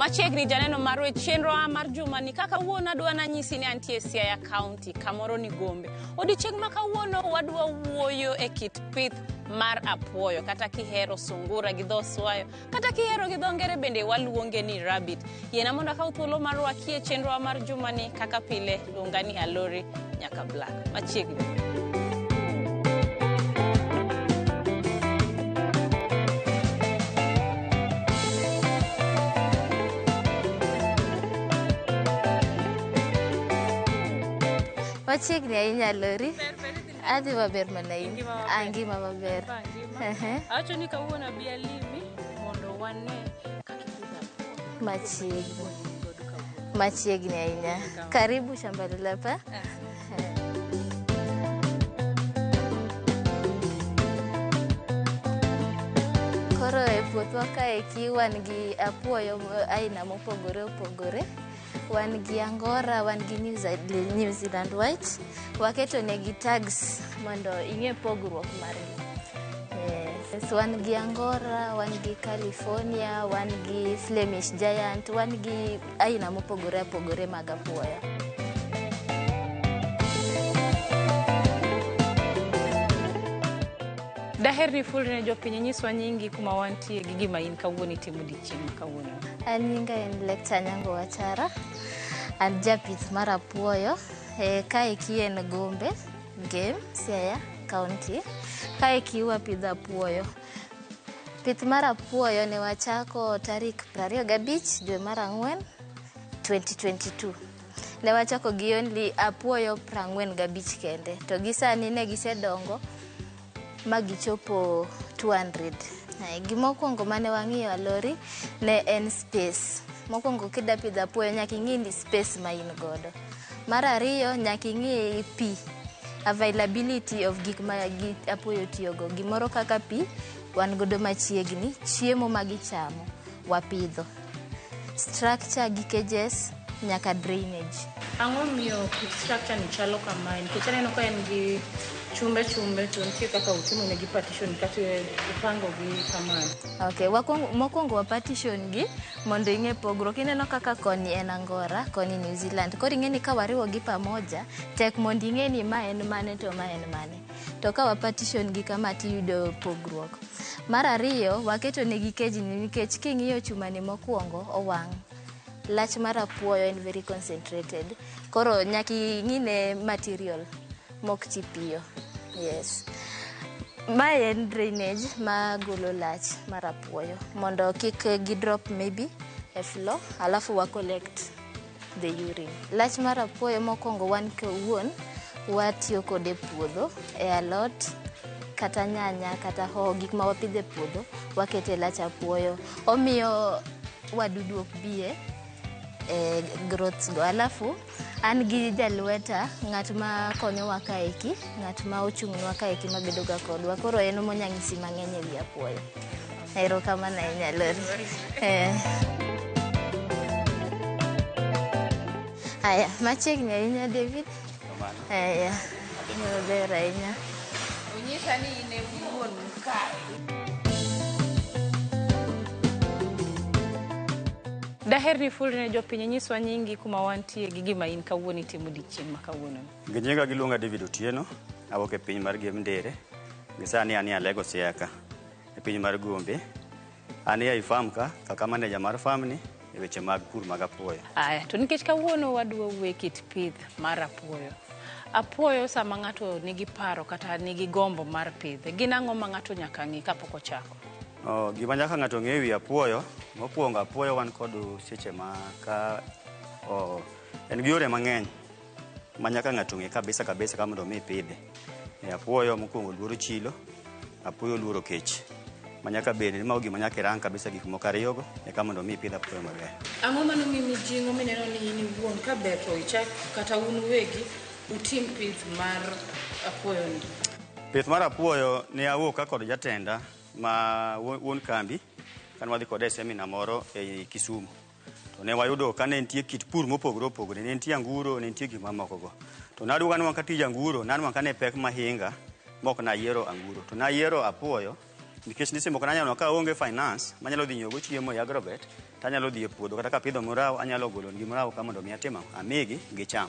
Machiegni janeno marwa e chenrowa mar jumani kaka wuon adwa nanyisi ni antie Siaya County kamoro ni Gombe. Odiechieng' ma kawuono wadwa wuoyo e kit pith mar apuoyo kata kihero sungura gi dho swayo kata kihero gi dho ngere bende waluonge ni rabbit. Yiena mondo akaw thuolo mar rwaki e chenrowa mar jumani kaka pile luonga ni Alori nyaka Black. Machiegni. Machiegni ahinya Lori. Adhi maber mana in. Angima maber. Ehe. Awacho ni kawuono abi alimi mondo wane kaka ipidho apuoyo. Machiegni. Machiegni ahinya. Karibu shamba lilapa. Koro e puothwa kaeki wan gi apuoyo aina mopogore opogore. Wan gi Angora, wan gi New Zealand White. Waketo negi tags mondo ing'e pogruok margi. Yes, wan gi Angora, wan gi California, wan gi Flemish Giant, wan gi aina mopogore opogore mag apuoyo. Daher ni iful ne jopiny inyiswa nyingi kuma wantie gi gima in kawuono itimo odiechieng' ma kawuono. An nyinga en Lecture Nyango Wachara. An japith mar apuoyo. E, kaeki en Gombe, Gem, Siaya County. Kaeki wapidho apuoyo. Pith mar apuoyo ne wachako tarik 25 dwe mar ang'wen 2022. Ne wachako gi only apuoyo 45 kende. To gi sani ne gisedongo ma gichopo 200. Gimokwongo mane wang'iyo Alori ne en space. Mokwongo kida pidho apuoyo nyaka ing'i ni space ma in godo. Mar ariyo nyaka ing'i pi, availability of gik ma apuoyo tiyogo. Gimoro kaka pi wan godo machiegni, chiemo ma gichamo wapidho. Structure gi cages nyaka drainage. Ang'o miyo structure ni chalo kamae? Nikech aneno ka en gi chumbe chumbe to nitie kaka utimo negi partition kata upango gi kamae. Okay, mokwongo wa partition gi mondo ing'e pogruok. Ineno kaka koni en Angora, koni New Zealand. Koro ing'e ni ka wariwo gi pamoja, tek mondo ing'e ni ma en mane to ma en mane. To ka wa partition gi kama tiyudo pogruok. Mar ariyo, waketo negi kejni nikech king'iyo chumani mokwongo owang'. Lach mar apuoyo en very concentrated. Koro nyaka ing'ine material mok ti piyo. Yes. Mae en drainage magolo lach mar apuoyo mondo kik gi drop maybe e floor alafu wa collect the urine. Lach mar apuoyo mokwongo wan kowuon watiyo kode e puodho, e alot, kata nyanya, kata hoho, gik ma wapidho e puodho, wakete lach apuoyo. Omiyo wadudu ok bi e growths go. Alafu, an gi jalweta, ng'at ma konyowa kaeki, ng'at ma ochung'nwa kaeki mabedo ga kodwa. Koro en monya nyisi mang'eny e wi apuoyo. Erokamano ahinya Lori. Aya, machiegni ahinya David. Aya, maber ahinya. Onyisa ni in e wuon kae. Daher ni iful ne jopiny inyiswa nyingi kuma wantie gi gima in kawuono itimo odiechieng' ma kawuono. Gi nyinga giluonga David Otieno, awuok e piny mar Gem Ndere. Gi sani an e Alego Siaya ka, e piny mar Gombe. An e farm ka kaka manager mar farm ni e weche mag pur mag apuoyo. Aya, to nikech kawuono wadwa wuoye kit pith mar apuoyo. Apuoyo sama ng'ato nigi paro kata nigi gombo mar pidhe, gin ang'o ma ng'ato nyaka ng'i kapok ochako? Oh, gima nyaka ng'ato ng'e ewi apuoyo, mokwongo apuoyo wan kod seche ma ka oh, en gi yore mang'eny ma nyaka ng'ato ng'e kabisa kabisa ka mondo mi ipidhe. E apuoyo mokwongo luoro chilo, apuoyo luoro kech. Ma nyaka bed ni mago gima nyaka irang kabisa gik moko ariyogo eka mondo mi ipidh apuoyo maber. Ang'o manomiyi mijing'o mineno ni in iwuon ka ber to ichak kata un uwegi utim pith mar apuoyo ni? Pith mar apuoyo ne awuok ka kod jatenda ma wuon kambi kane wadhi kode e seminar moro ei Kisumu. To ne wayudo ka ne nitie kit pur mopogore opogore, ne nitie anguro, ne nitie gik mamoko go. To naduogo anwang'o ka tij anguro, nanwang'o ka ne pek mahinga mok nayiero anguro. To nayiero apuoyo Nikech ni seche moko nanyalo ka aonge finance manyalo dhi nyiewo go chiemo e agrovet, tanyalo dhi e puodho kata kapidho murao anyalo golo nigi murao ka mondo mi atim ang'o? Amigi gicham.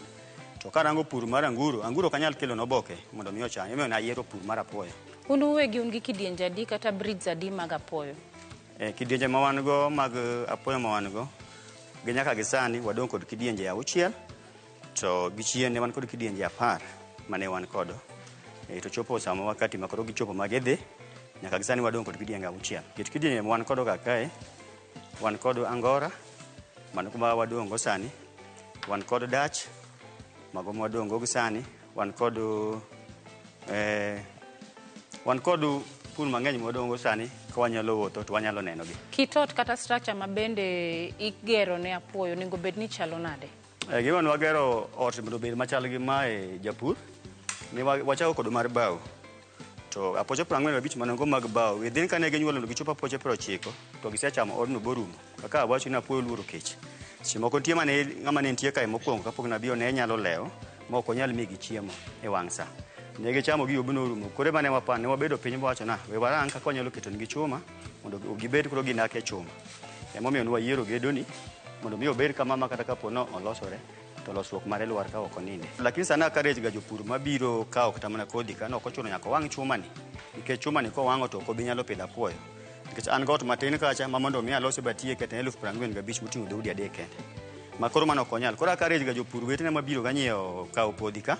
To karango pur mar anguro, anguro ok anyal kelo noboke mondo mi ocham. Emomiyo nayiero pur mar apuoyo. Un uwegi un gi kidienje adi kata breeds adi mag apuoyo? Kidienje ma wan go mag apuoyo ma wan go gi nyaka gi sani wadong' kod kidienje 6, to gi chien ne wan kod kidienje 10 mane wan kodo. To chopo sama wakati ma koro gichopo ma gidhi, nyaka gi sani wadong' kod kidienje 6. Kit kidienje ma wan kodo kar kae, wan kod angora, mano kuma wadong' go sani, wan kod Dutch, mago ma wadong' go gi sani, wan kod pur mang'eny ma wadong' go sani, ka wanyalo wuotho to wanyalo neno gi. Kit ot kata structure ma bende igero ne apuoyo onego bed ni chalo nade? Gima ne wagero ot mondo obed machal gi mae japur, ne wachako kod mar bao. To apuoche 45 mane go mag bao, within kane ginyuolo mondo gichop apuoche 90, to gisechamo odno borumo. Kaka awacho ni apuoyo oluoro kech. Seche moko nitie mane ng'ama ne nitie kae mokwongo kapok nabiro ne nyalo lewo, ma ok onyal migi chiemo e wang' sa. Ne gichamo gigo bino orumo. Koro ema ne wapano, ne wabedo piny mawacho na, we warang kaka wanyalo keto nigi chuma, mondo gibed koro gidak e chuma. Emomiyo ne wayiero gedoni, mondo mi obed kama ma kata kapo no olosore, to losruok mare lwar ka ok oninde. Lakini sana encourage ga jopur mabiro kawo kata mana kodhi ka, ok ochuno nyaka owang' chuma ni. Nikech chuma ni kowang'o to ok obi nyalo pidho apuoyo. Nikech an got matin kacha ma mondo mi alose batieke to en 45,000 moting'o dhoudi 3 kende. Ma koro mano ok onyal. Koro encourage ga jopur wetena mabiro ga nyiewo kawo kodhi ka,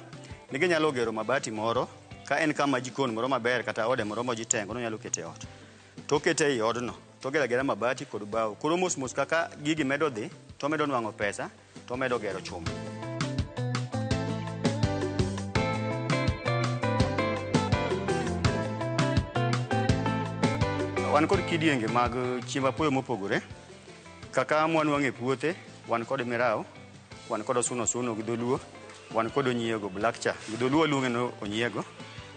ni ginyalo gero mabati moro, ka en kama jikon moro maber kata ode moro ma ji tengo, nonyalo kete e ot. To okete ei odno, to ogero agera mabati kod bao. Koro mos mos kaka gigi medo dhi, to omedo nwang'o pesa, to omedo gero chuma. Wan kod kidienge mag chiemb apuoyo mopogore. Kaka mwanwang'o e puothe, wan kod mirao, wan kod osuno osuno gi dholuo, wan kod onyiego black cha, gi dholuo waluonge ni onyiego.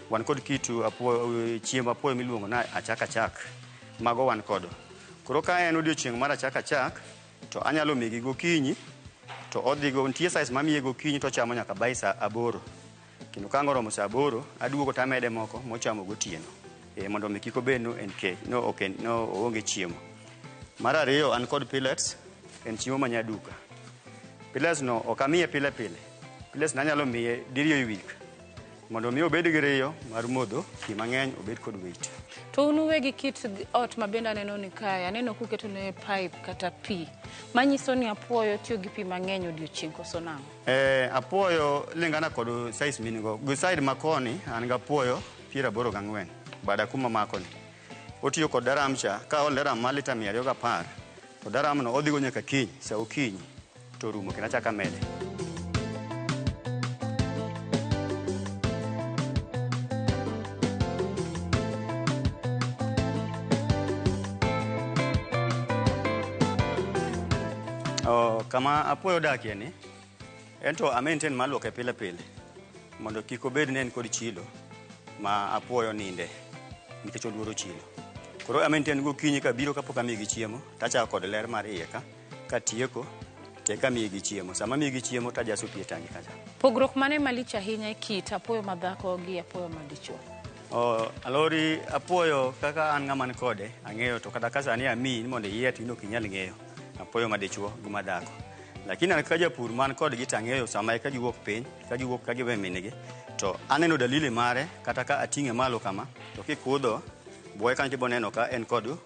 Wan kod kit apuoyo, chiemb apuoyo miluongo ni achak achak. Mago wan kodo. Koro ka en odiochieng' mar achak achak, to anyalo migi gokinyi, to odhi go, nitie size mamiye gokinyi to ochamo nyaka by sa 8. Kendo ka ang' oromo sa 8, aduogo to amede moko mochamo gotieno. Mondo mi kik obed no en kech, no ok en, no oonge chiemo. Mar ariyo, an kod pellets, en chiemo ma nyaduka. Pellets no ok amiye pile pile. Pellets no anyalo miye diriyo e week. Mondo mi obed gi riyo mar modho pi mang'eny, obed kod weight. To un uwegi kit ot ma bende aneno ni kae, aneno kuketo ne pipe kata pi, manyiso ni apuoyo tiyo gi pi mang'eny odiochieng' koso nang'o? Apuoyo lingana kod size min go. Gi side ma koni, an gi apuoyo 84, bada kuma makoni. Otiyo kod daram cha, ka ool daram mar lita 210, to daram no odhigo nyaka kiny, sa okinyi, to orumo kendo achako amede. Kama apuoyo odakie ni, en to a maintain mar luoke pile pile, mondo kik obed ni en kod chilo ma apuoyo ninde, nikech oluoro chilo. Koro a maintain gokinyi kabiro kapok amigi chiemo, tachako kod ler mar iye ka, katieko, to eka amigi chiemo. Sama amigi chiemo to ajaso pi e tangi kacha. Pogruok mane malich ahinya e kit apuoyo madhako gi apuoyo madichuo? Alori apuoyo kaka an ng'ama ni kode, ang'eyo to kata ka sani amiyi ni mondo iyier to in ok inyal ng'eyo apuoyo madichuo gi madhako. Lakini an kaka japur man kodgi to ang'eyo sama eka giwuok piny, ka giwuok ka giwe min-gi, to aneno dalili mare kata ka ating'e malo kama, to kikudho buoye kanyo tibo neno ka en kod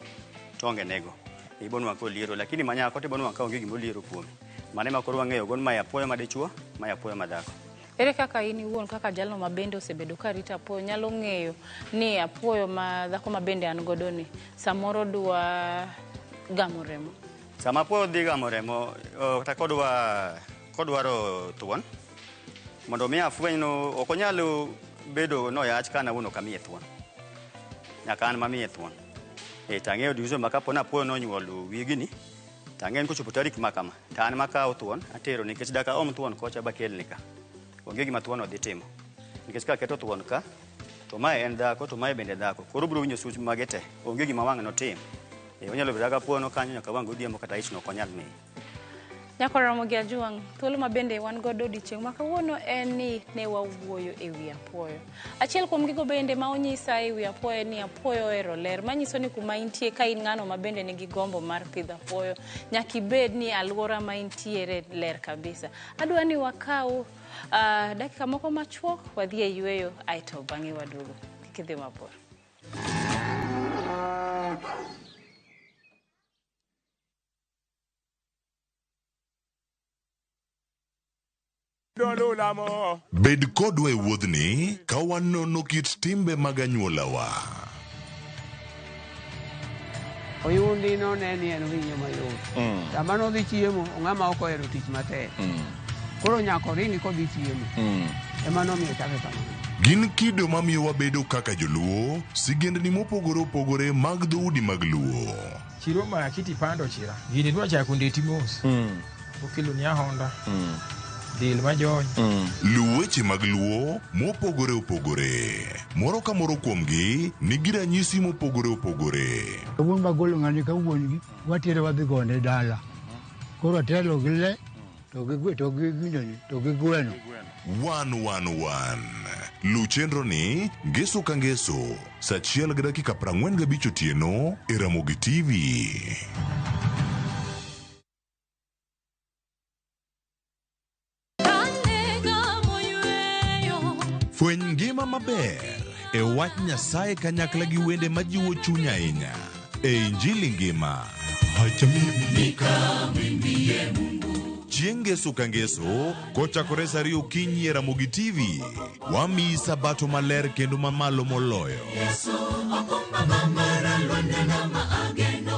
tonge nego. Ibo nwang'o ka oliero, lakini manyako tibo nwang'o ka onge gima oliero kuome. Mano ema koro wang'eyo go ni mae apuoyo madichuo, mae apuoyo madhako. Ere kaka in iwuon kaka jalno ma bende osebedo ka rito apuoyo nyalo ng'eyo ni apuoyo ma dhako ma bende an godo ni samoro dwa gamo remo? Sama apuoyo dhi gamo remo, kata kodwaro thuon, mondo mi afweny no, ok onyal bedo noyach ka an awuon ok amiye thuon. Nyaka an mamiye thuon. To ang'eyo division ma kapo ni apuoyo nonyuolo wigni, to ang'eyo ni kochopo tarik ma kama, to an makawo thuon atero nikech dak aom thuon kocha bakelni ka. Onge gima thuon odhi timo. Nikech ka aketo thuon ka, to mae en dhako, to mae bende dhako. Koro obiro winjo such mage te. Onge gima wang' notim. Onyalo bedo kaka apuoyo no kanyo nyaka wang' godhiambo kata ich no ok onyal miye. Nyako Ramogi Ajuang', thuolo ma bende wan godo odiochieng' ma kawuono en ni ne wawuoyo e wi apuoyo. Achiel kuom gigo bende ma onyisa e wi apuoyo en ni apuoyo ohero ler, manyiso ni kuma intie ka in ng'ano ma bende nigi gombo mar pidho apuoyo, nyaka ibed ni alwora ma intiere ler kabisa. Adwa ni wakaw dakika moko machuok wadhi e yueyo aeto bang'e waduogo. Kik idhi mabor. Bed kodwa e wuodhni ka wanono kit timbe mag anyuolawa. Oyundi none ni en winyo mayot. Sama nodhi chiemo, ng'ama ok ohero tich matek. Koro nyaka oringi kodhi chiemo. Ema nomiyo chake kamano. Gin kido mamiyo wabedo kaka joluo, sigendni mopogore opogore mag dhoudi mag luo. Chiro maki tipando chira. Gini dwa chako ndeti mos. Okelo ni ahonda. Del majony. Luw weche mag luo mopogore opogore. Moro ka moro kuomgi nigi ranyisi mopogore opogore. Kawuono bagolo ng'ani ka wuon gi watere wadhi gone dala. Koro atelo gi le to gi to gi ginene to gi gweno. Wan wan wan. Luw chenro ni ngeso ka ngeso saa achiel gi dakika 45 otieno e Ramogi TV. Fweny ngima maber e wach Nyasaye kanyakla gi wende majiwo chuny ahinya e Injili ngima. Chieng' ngeso ka ngeso kochakore saa ariyo okinyi e Ramogi TV, wamiyi sabato maler kendo mamalo moloyo.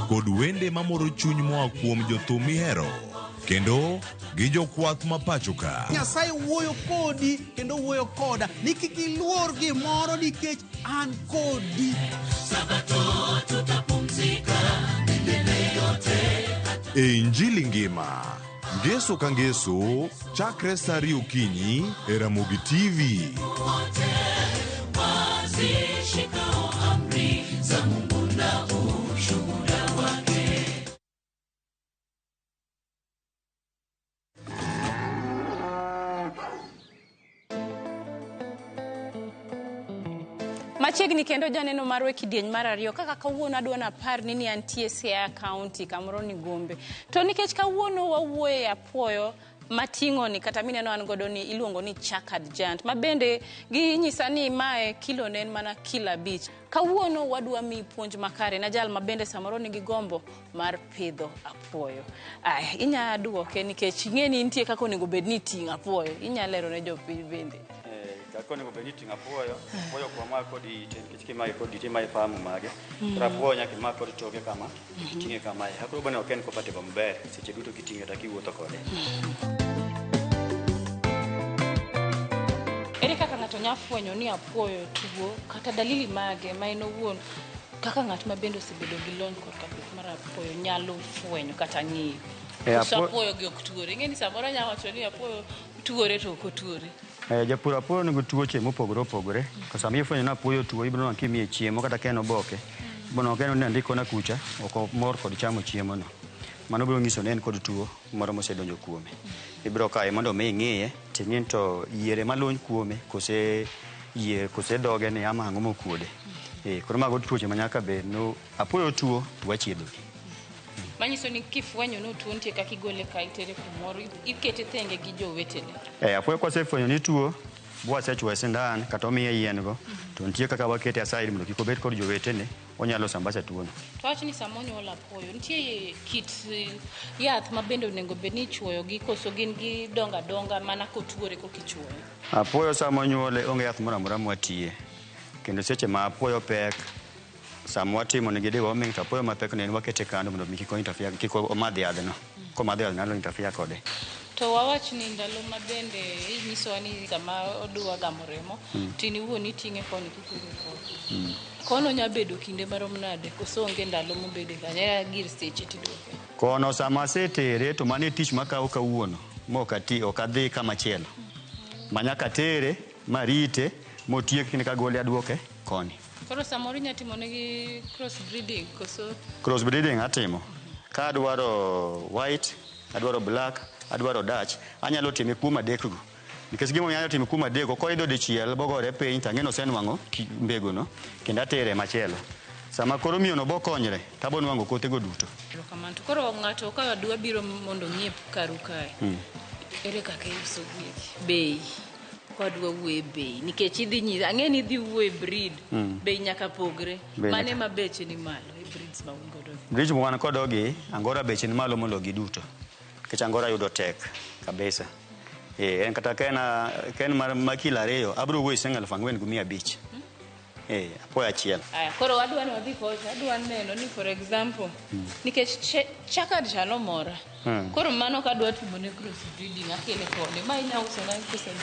Kod wende mamoro chuny moa kuom jothum mihero kendo gi jokwath ma pacho ka. Nyasaye wuoyo kodi kendo wuoyo koda ni kik iluor gimoro nikech an kodi. E Injili ngima, ngeso ka ngeso, chakre saa ariyo okinyi e Ramogi TV. Machiegni kendo janeno marwa e kidieny mar ariyo kaka kawuono adwa napar ni ni antie Siaya County kamoro ni Gombe. To nikech kawuono wawuoyo e apuoyo mating'o ni kata mineno an godo ni iluongo ni Checkered Giant ma bende ginyisa ni mae kilo ne en mana kilo 5. Kawuono wadwa miyi puonj makare na jal ma bende samoro nigi gombo mar pidho apuoyo. Aya, inya duoke nikech ing'e ni nitie kaka onego bed ni iting'o apuoyo. Inya lero ne jopiny bende. Kaka onego bed ni iting'o apuoyo, apuoyo ok wamak kod ite nikech kimake kod ite ma ifahamu mage. Koro apuoyo nyaka imak kod toke kama, iting'e kamae. Koro bende ok en comfortable maber seche duto kiting'e kata kiwuotho kode. Ere kaka ng'ato nya fwenyo ni apuoyo tuo kata dalili mage ma en owuon kaka ng'at ma bende osebedo gi lony korka pith mar apuoyo nyalo fwenyo kata ng'iyo? Koso apuoyo gi ok tuore? Ing'e ni samoro anya wacho ni apuoyo tuore to ok otuore. Japur apuoyo nigi tuoche mopogore opogore. To sama ifwenyo ni apuoyo tuo, ibiro neno kimiye chiemo kata ka en oboke. Ibiro neno ka en ondiko na kucha, ok omor kod chamo chiemo no. Mano biro nyiso ni en kod tuo moro mosedonjo kuome. Ibiro kawe mondo mi ing'iye, ting'i ni to yiere maluny kuome kose yie kose dhoge ni ama ang'o mokuode. Koro mago tuoche ma nyaka bed no apuoyo tuo to wachiedhogi. Manyiso ni kifwenyo ni tuo nitie kaka igole ka itere kumoro, ikete thenge gi jowetene. Apuoyo kwasefwenyo ni tuo, bwasechuoye sindan kata omiye yien go, to nitie kaka wakete aside mondo kik obed kod jowetene, onyalo sambaza tuono. To wach ni sama onyuol apuoyo, nitie kit yath ma bende onego bed ni ichuoyo gi koso gin gidongo adonga mana kotuore koka ichuoyo? Apuoyo sama onyuole onge yath moro amora mwatiye. Kendo seche ma apuoyo pek, sama watimo negi deworming to apuoyo mapek no en wakete kando mondo mi kik o interfere, kik omadh yadhno. Komadho yadhno nyalo interfere kode. To wawach ni ndalo ma bende inyisowa ni sama odwa gamo remo, to in iwuon iting'e koni kitere koni. Kono nya bedo kinde marom nade koso onge ndalo mobede kanyo, en gir seche tiduoke? Kono sama asetere to mano e tich makawo kawuono, mok ati, ok adhi kama chielo. Ma nyaka tere, marite, motiek kinde kagole aduoke koni. Koro samoro inya timo negi cross breeding koso? Cross breeding atimo. Ka adwaro white adwaro black, adwaro Dutch, anyalo time kuom adek go. Nikech gima anyalo timo kuom adek go, koidho dichiel bogore piny to ang'e ni osenwang'o mbegu no, kendo atere machielo. Sama koro miyo no bokonyre, to abonwang'o kothe go duto. Erokamano. To koro ng'ato ka dwa biro mondo ong'iep karu kae, ere kaka iuso gieki? Bei. Kwadwa wuoyo e bei nikech idhi nyisa ang'e ni idhi wuoyo e breed. Bei nyaka pogre. Bei Mane nyaka- ma beche ni malo e breeds ma un godo gi? Breeds ma wan kodo gi, angora beche ni malo moloyo gi duto. Nikech angora yudo tek kabisa. En kata ka en mar kilo 2, abiro wuoyo siling 4,500. Apuoyo achiel. Aya, koro wadwa ni wadhi kocha, adwa neno ni for example, nikech chakad cha nomora. Koro mano kadwa timo ne cross breeding akele kode. Ma inya uso na pesa adi?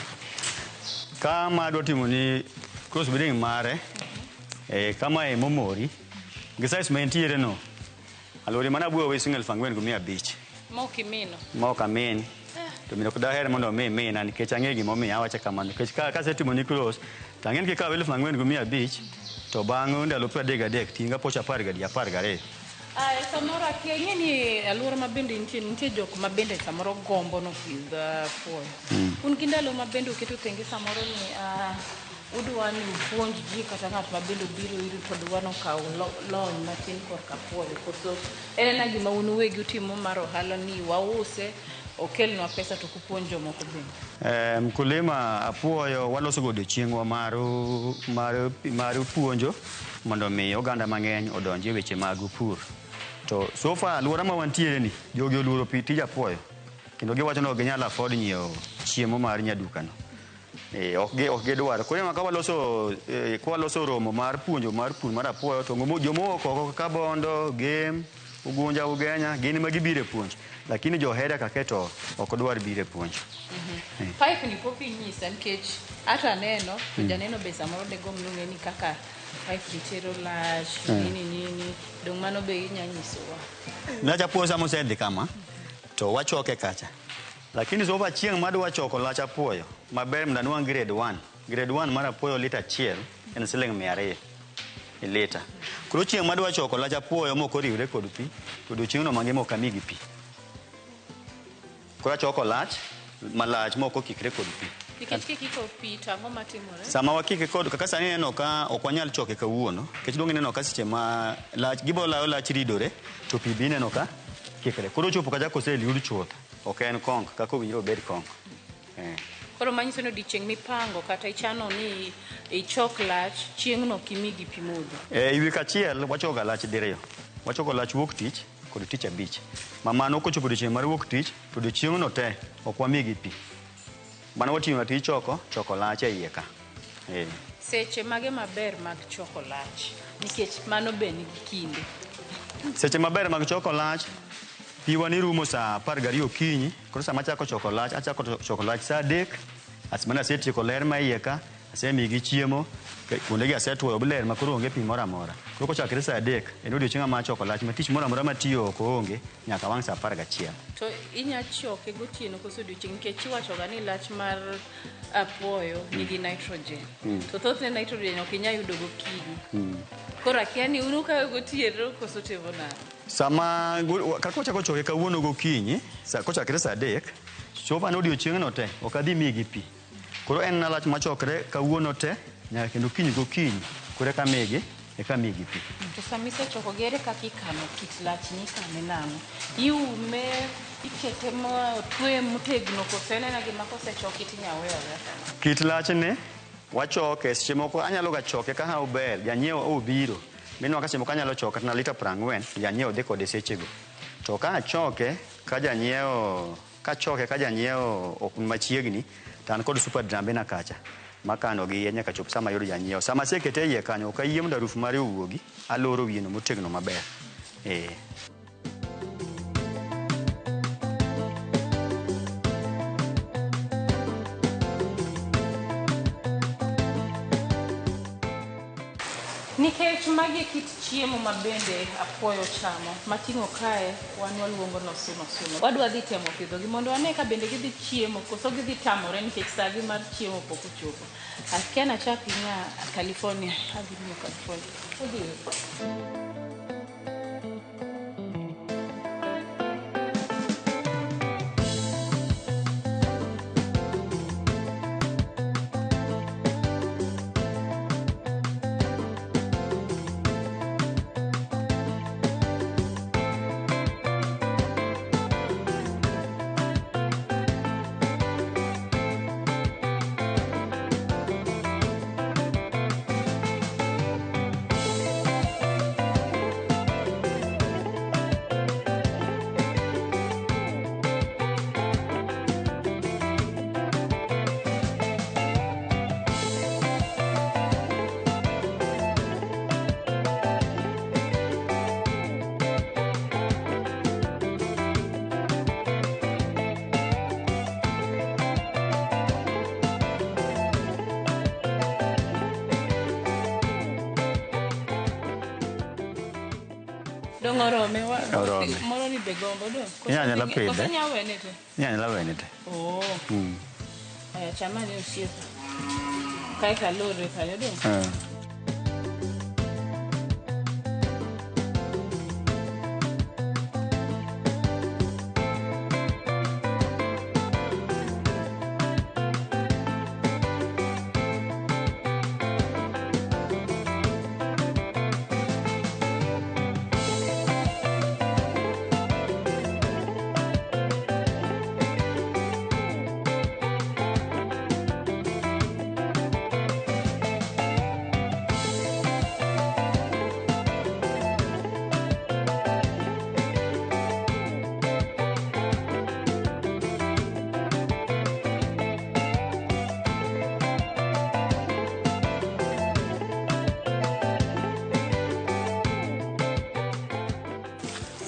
Kama adwa timo ni cross breeding mare, kama e momori, gi size ma entiere no, alwori mana abiro wuoyo siling 4,500. Ma ok imino. Ma ok amin. To mino ok daher mondo mi mina nikech ang'e gimomiyo awacho kamano. Nikech kasetimo ni cross, to ang'e ni kikawo 4,500, to bang' ndalo 33 tinga poch apar gadi apar gariyo. Aya, samoro akia, ing'e ni alwora ma bende nitie, nitie jok ma bende samoro gombo nopidh apuoyo. Un gi ndalo ma bende uketo tenge samoro ni udwa ni upuonj ji kata ng'at ma bende obiro iru to dwa nokaw lony matin korka apuoyo. Koso en ena gima un uwegi utimo mar ohala ni wause, okelnwa pesa to kupuonj jomoko bende. Mkulima apuoyo waloso go odiochieng'wa mar puonjo mondo mi oganda mang'eny odonji e weche mag pur. To so far alwora ma wantiere ni jogi oluoro pi tij apuoyo kendo giwacho ni ok ginyal afford nyiewo chiemo mar nyadukano. Ok gidwar. Koro ka waloso romo mar puonjo mar pur mar apuoyo to jomowuok oko kaka Bondo, Gem, Ugunja, Ugenya gin ema gibiro e puonj. Lakini johera kaka to ok dwar biro e puonj. Pipe ni pok inyisa nikech ata aneno to janeno be samoro degomb ni ong'e ni kaka pipe ni tero lach, nini nini, dong' mano be inya nyisowa. Lach apuoyo sama osedhi kama to wachoke kacha. Lakini so far chieng' madwa choko lach apuoyo maber mondo anwang' grade 1. Grade 1 mar apuoyo lita achiel en siling 200 e lita. Koro chieng' madwa choko lach apuoyo mok oriwre kod pi, to odiochieng'no mangima ok amigi pi. Koro achoko lach malach mok okikre kod pi. Nikech kikiko pi to ang'o matimore? Sama wakike kod kaka sani ineno ka ok wanyal choke kawuono, nikech duong' ineno ka seche ma lach gibo layo lach ridore to pi be ineno ka kikre. Koro ochopo kacha koseliud chuth, ok en konk kaka owinjore obed konk. Koro manyiso ni odiochieng' mipango kata ichano ni ichok lach, chieng'no ok imigi pi modho. E wik achiel wachoko ga lach diriyo. Wachoko lach wuok tich kod tich abich. Ma mano kochopo odiochieng' mar wuok tich to odiochieng'no te ok wamigi pi. Mano wating'o tij choko lach e iye ka. Seche mage maber mag choko lach? Nikech mano be nigi kinde. Seche maber mag choko lach, piwa ni rumo saa 12 okinyi, koro sama achako choko lach, achako choko lach saa 3, mana asetieko ler ma iye ka, asemigi chiemo, kuondegi asetuoyo ler ma koro onge pi moro amora. Koro kochakre saa 3, en odiochieng'a mar choko lach ma tich moro amora matiyo oko onge nyaka wang' saa 11. To inya choke gotieno koso odiochieng' nikech iwachoga ni lach mar apuoyo nigi nitrogen. To thothne nitrogen ok inya yudo gokinyi. Koro akia ni un ukawe gotieno koso timo nade? Sama kaka wachako choke kawuono gokinyi, kochakre saa 3, chopo an odiochieng'no te, ok adhi migi pi. Koro en na lach machokre kawuono te, nyaka kendo kiny gokinyi, koro eka migi pi. To sama isechoko gi ere kaka ikano kit lach ni ikane nang'o? Iume, ikete ma otwe motegno koso en ena gima kosechoki tinya weyo aweya kamano? Kit lachni wachoke, seche moko anyalo ga choke ka hawo ber, janyiewo obiro. Minwa ka seche moko anyalo choke kata lita 40, janyiewo dhi kode sechego. To ka achoke ka janyiewo, ka choke ka janyiewo ok ni machiegni, to an kod super drum na kacha makano gi nyaka chop sama ayudo janyiewo. Sama asekete e iye kanyo, ok ayie mondo harufu mare owuogi, aloro wiyeno motegno maber. Nikech magi e kit chiemo ma bende apuoyo chamo, mating'o kae wan waluongo ni osuna osuna. Wadwa dhi temo pidhogi mondo wane ka bende gidhi chiemo koso gidhi tamore nikech saa gi mar chiemo pok ochopo. Akia nachak gi ng'a California, adhi ng'iyo California. Odhi. Dong orome wa. Orome. Moro ni be gombo do. Inyalo pidhe. Koso nya wene te. Inyalo wene te. Oh. Aya chamani osiepa. Kae kalore kanyo dong.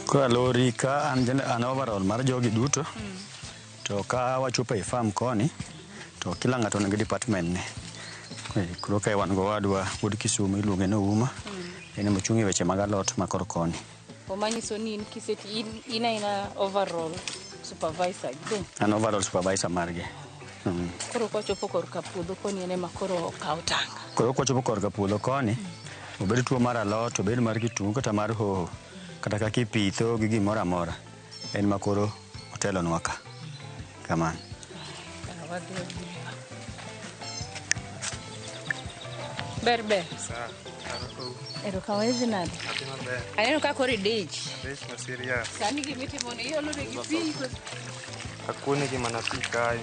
Koro lori ka an overall mar jogi duto to ka wachopo e farm koni to kila ng'ato nigi department ne. Koro kae wan gowadwa wuod Kisumu iluonge ni Ouma, en ema ochung' e weche mag alot ma kor koni. Omanyiso ni in kiseti in aina overall supervisor gi. An overall supervisor margi. Koro kwachopo korka puodho koni en ema koro okaw tanga. Koro kwachopo korka puodho koni, obed tuo mar alot, obed mar kitungu kata mar hoho, kata kaka ipitho gi gimoro amora, en ma koro otelonwa ka. Kamano. Ber ber. Erokamano idhi nade? Aneno ka koro idich. Adich ma serious. Sani gimitimo ni iolo negi pi. Akuonegi mana pi kae.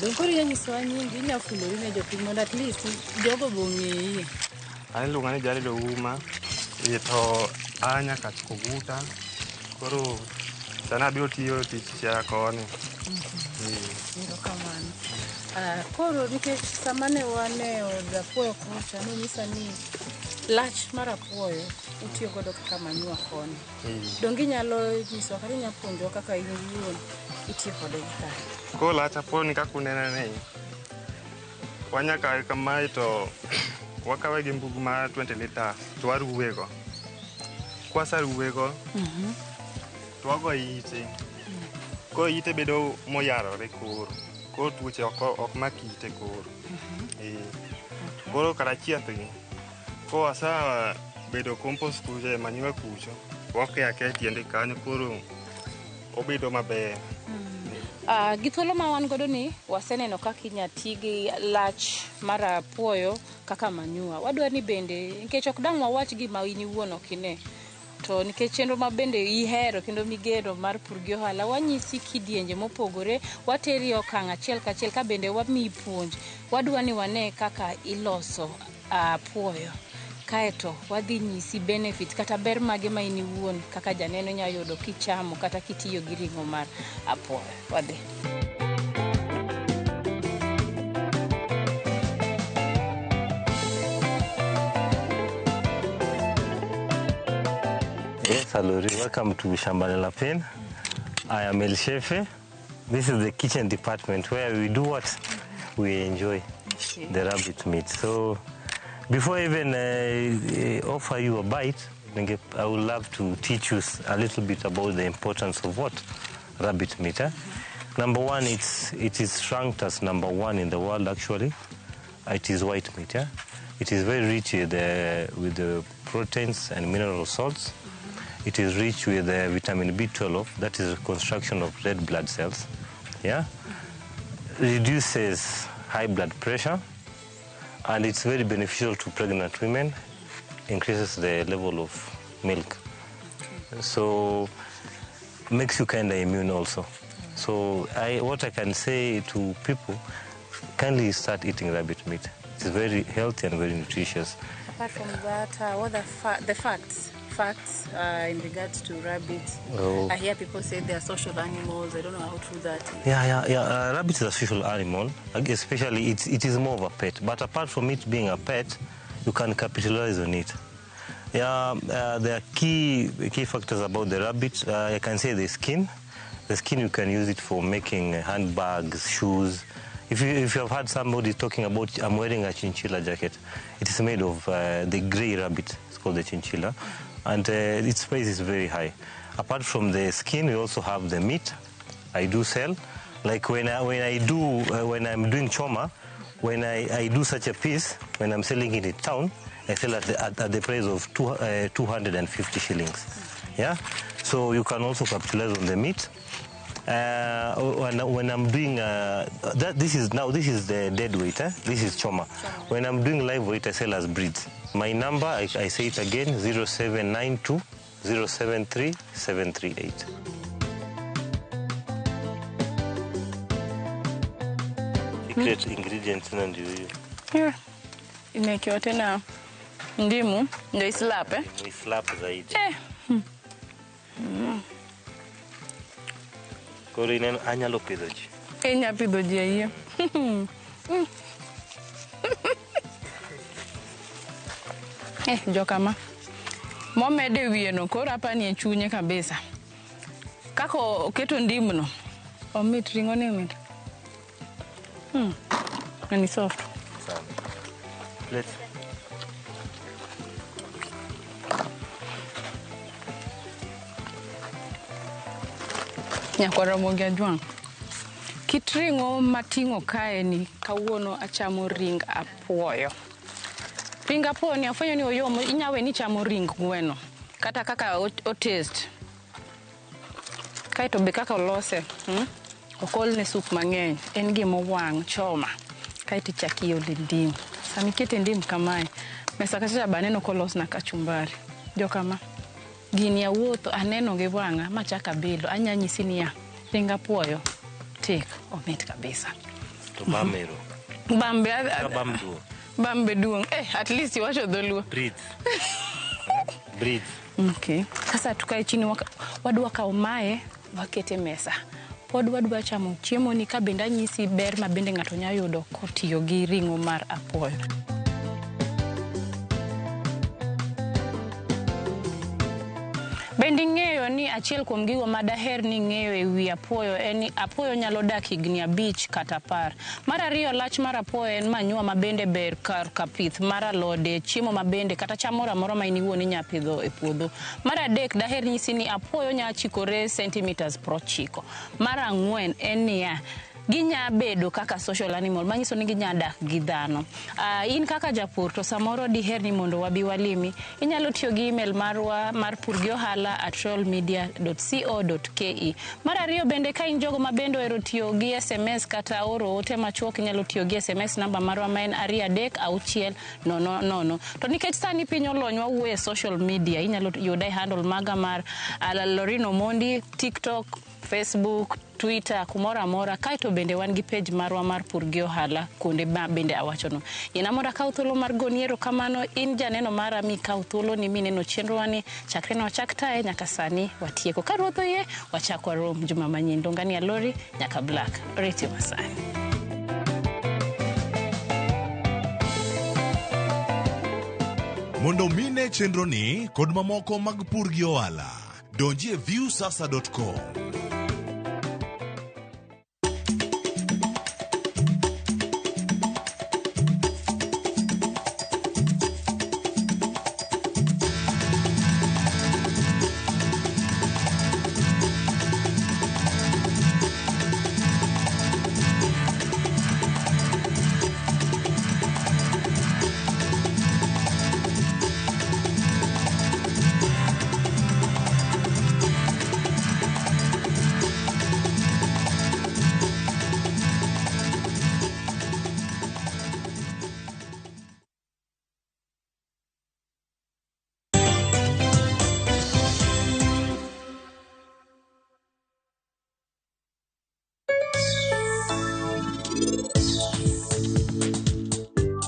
Dong koro inya nyisowa nyingi, inya fulori ne jopiny mondo at least jogo be ong'eyi. An iluonga ni Jared Ouma, to a nyaka Koguta. Koro sani abiro tiyo tich Siaya koni. Erokamano. Koro nikech sama ne wan e od apuoyo kocha nonyisa ni lach mar apuoyo utiyo godo kaka manure koni. Donge inyalo nyisowa kata inyalo puonjowa kaka in iwuon itiyo kode gi kae? Koro lach apuoyo ni kaka unene ni, wanya kawe kamae to wakawe gi mbugu mar 20 liters to waruwego. Kwaseruwego, to wago ite. Koro ite bedo moyarore koro. Koro tuoche ok mak ite koro. Koro kar achieth gi, kowasebedo compost kucho e manure kucho, wake akeya tiende kanyo koro obedo maber. Gi thuolo ma wan godo ni waseneno kaka inya ti gi lach mar apuoyo kaka manure. Wadwa ni bende nikech ok dang' wawach gima in iwuon ok ine. To nikech chenro ma bende ihero kendo migeno mar pur gi ohala, wanyisi kidienje mopogore, wateri e okang' achiel kachiel ka bende wamiyi puonj. Wadwa ni wane kaka iloso apuoyo. Kaeto wadhi nyisi benefit kata ber mage ma in iwuon kaka janeno inya yudo kichamo kata kitiyo gi ring'o mar apuoyo. Wadhi. Yes, Alori, welcome to Shamba la Lapin. I am El Chefe. This is the kitchen department where we do what? We enjoy the rabbit meat. So before I even offer you a bite, I would love to teach you a little bit about the importance of what? Rabbit meat. Eh? Number one, it is ranked as number one in the world, actually. It is white meat. Eh? It is very rich with the proteins and mineral salts. It is rich with vitamin B12, that is the construction of red blood cells. Yeah? Reduces high blood pressure, and it's very beneficial to pregnant women, increases the level of milk. So, makes you kind of immune also. So, what I can say to people, kindly start eating rabbit meat. It's very healthy and very nutritious. Apart from that, what are the facts? Facts in regards to rabbits. Oh. I hear people say they are social animals. I don't know how true that is. Yeah. Rabbit is a social animal. Especially, it is more of a pet. But apart from it being a pet, you can capitalize on it. Yeah, there are key factors about the rabbit. I can say the skin. The skin, you can use it for making handbags, shoes. If you have heard somebody talking about, I'm wearing a chinchilla jacket, it is made of the gray rabbit. It's called the chinchilla. And its price is very high. Apart from the skin, we also have the meat. I do sell. Like when I'm doing choma, when I do such a piece, when I'm selling it in town, I sell at the price of 250 shillings. Yeah? So you can also capitalize on the meat. When I'm doing this is the dead weight. This is choma. When I'm doing live weight, I sell as breeds. My number, I say it again, 0792 073 738. Secret ingredient tena ndio hiyo. Yeah. Imekiwa tena ndimu ndio islap eh? Islap zaidi. Koro ineno anyalo pidho ji. Inya pidho ji hiyo. Jokama. Momede wiye no koro apani e chunye kabisa. Kako oketo ndimu no. Omit ring'o ni omit. Na ni soft. Sana. Let's. Nyakwar Ramogi Ajwang'. Kit ring'o mating'o kae ni kawuono achamo ring apuoyo. Ring apuoyo ni afwenyo ni oyom, inyawe ni chamo ring gweno. Kata kaka o taste. Kaeto be kaka olose. Ok olne sup mang'eny. En gima owang' choma. Kaeto ichako iole ndim. Sama ikete ndim kamae, mesa kacha be aneno kolosna kachumbari. Jokama. Gini awuotho aneno gi wang'a machako abilo. Anya nyisi niya, ring apuoyo tik omit kabisa. To bamero. Bambe bamduo. Bambe duong'. At least iwacho dholuo. Breathe. Breathe. Okay. Sasa tukae chini wadwa kawo mae wakete mesa. Pod wadwa chamo chiemo ni ka bende anyisi ber ma bende ng'ato nyalo yudo kotiyo gi ring'o mar apuoyo. Bende ing'eyo ni achiel kuom gigo ma daher ni ng'eyo e wi apuoyo en ni apuoyo nyalo dak higni 5 kata 10. Mar ariyo, lach mar apuoyo en manyiwa ma bende ber kar ka pith mar alode, chiemo ma bende kata cham moro amora ma in iwuon inya pidho e puodho. Mar adek, daher nyisi ni apuoyo nya chikore centimeters 90. Mar ang'wen en niya, ginya bedo kaka social animal, manyiso ni ginya dak gi dhano. In kaka japur to samoro diher ni mondo wabi walimi, inyalo tiyo gi email marwa mar purgiohala@royalmedia.co.ke. Mar ariyo bende ka in jogo ma bende ohero tiyo gi SMS kata oro ote machuok, inyalo tiyo gi SMS namba marwa ma en 236 000. To nikech sani piny olony wawuoyo e social media, inyalo yuda e handle maga mar Lorino Mondi, TikTok, Facebook, Twitter, kumoro amora. Kaeto bende wan gi page marwa mar Pur gi Ohala kuonde ma bende awachono. Yien amora kaw thuolo mar goni erokamano in janeno mara mi kaw thuolo ni mineno chenrowani chakre ne wachak taye nyaka sani watieko. Ka Ruoth oyie wachak warom juma manyien. Dongani Alori nyaka Black. Oriti masani. Mondo mine chenroni kod mamoko mag Pur gi Ohala, donji e viewsasa.com.